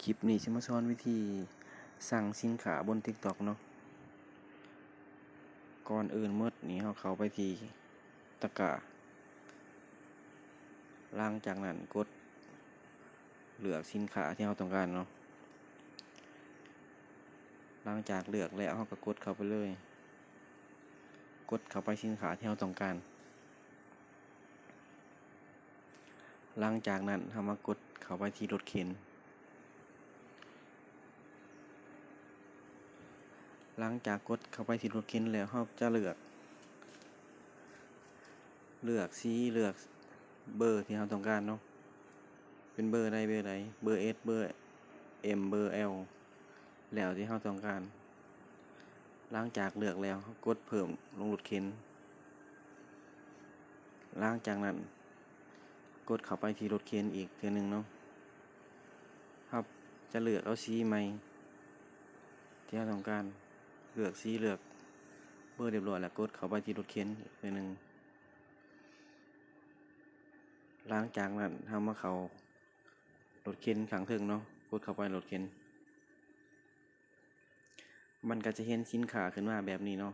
ຄລິບນີ້ຊິມາສອນວິທີສັ່ງສິນຄ້າບົນ TikTok ເນາະ. ກ່ອນອື່ນໝົດນີ້ ເຮົາເຂົ້າໄປທີ່ຕະກຮ້າ. ຫຼັງຈາກນັ້ນກົດເລືອກສິນຄ້າທີ່ເຮົາຕ້ອງການເນາະ. ຫຼັງຈາກເລືອກແລ້ວ ເຮົາກໍກົດເຂົ້າໄປເລີຍ. ກົດເຂົ້າໄປສິນຄ້າທີ່ເຮົາຕ້ອງການ. ຫຼັງຈາກນັ້ນ ເຮົາມາກົດເຂົ້າໄປທີ່ລົດເຂັນ. ຫຼັງຈາກກົດເຂົ້າໄປທີ່ລົດເຂັນແລ້ວ ເຮົາຈະເລືອກ ເລືອກສີ ເລືອກເບີທີ່ເຮົາຕ້ອງການເນາະ. ເປັນເບີໃດເບີໃດ ເບີ S ເບີ M ເບີ L ແລ້ວທີ່ເຮົາຕ້ອງການ. ຫຼັງຈາກເລືອກແລ້ວ ເຮົາກົດເພີ່ມລົງລົດເຂັນ. ຫຼັງຈາກນັ້ນ ກົດເຂົ້າໄປທີ່ລົດເຂັນອີກເທື່ອໜຶ່ງເນາະ. ເຮົາຈະເລືອກເອົາສີໃໝ່ທີ່ເຮົາຕ້ອງການ. ເລືອກສີ ເລືອກເບີຮຽບຮ້ອຍແລ້ວ ກົດເຂົ້າໄປທີ່ລົດເຂັນອີກເທື່ອໜຶ່ງ. ຫຼັງຈາກນັ້ນ ເຮົາມາເຂົ້າລົດເຂັນຂ້າງເທິງເນາະ, ກົດເຂົ້າໄປລົດເຂັນ. ມັນກໍຈະເຫັນສິນຄ້າຂຶ້ນມາແບບນີ້ເນາະ.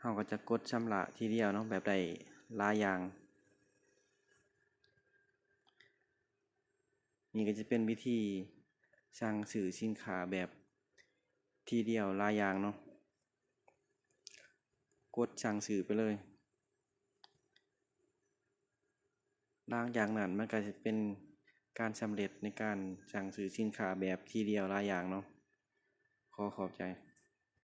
ເຮົາກໍຈະກົດຊຳລະທີດຽວເນາະ, ແບບໄດ້ຫຼາຍຢ່າງ. ນີ້ກໍຈະເປັນວິທີສັ່ງຊື້ສິນຄ້າແບບທີດຽວຫຼາຍຢ່າງເນາະ. ກົດສັ່ງຊື້ໄປເລີຍ. ຫຼັງຈາກນັ້ນມັນກໍຈະເປັນການສຳເລັດໃນການສັ່ງຊື້ສິນຄ້າແບບທີດຽວຫຼາຍຢ່າງເນາະ. ຂໍຂອບໃຈ.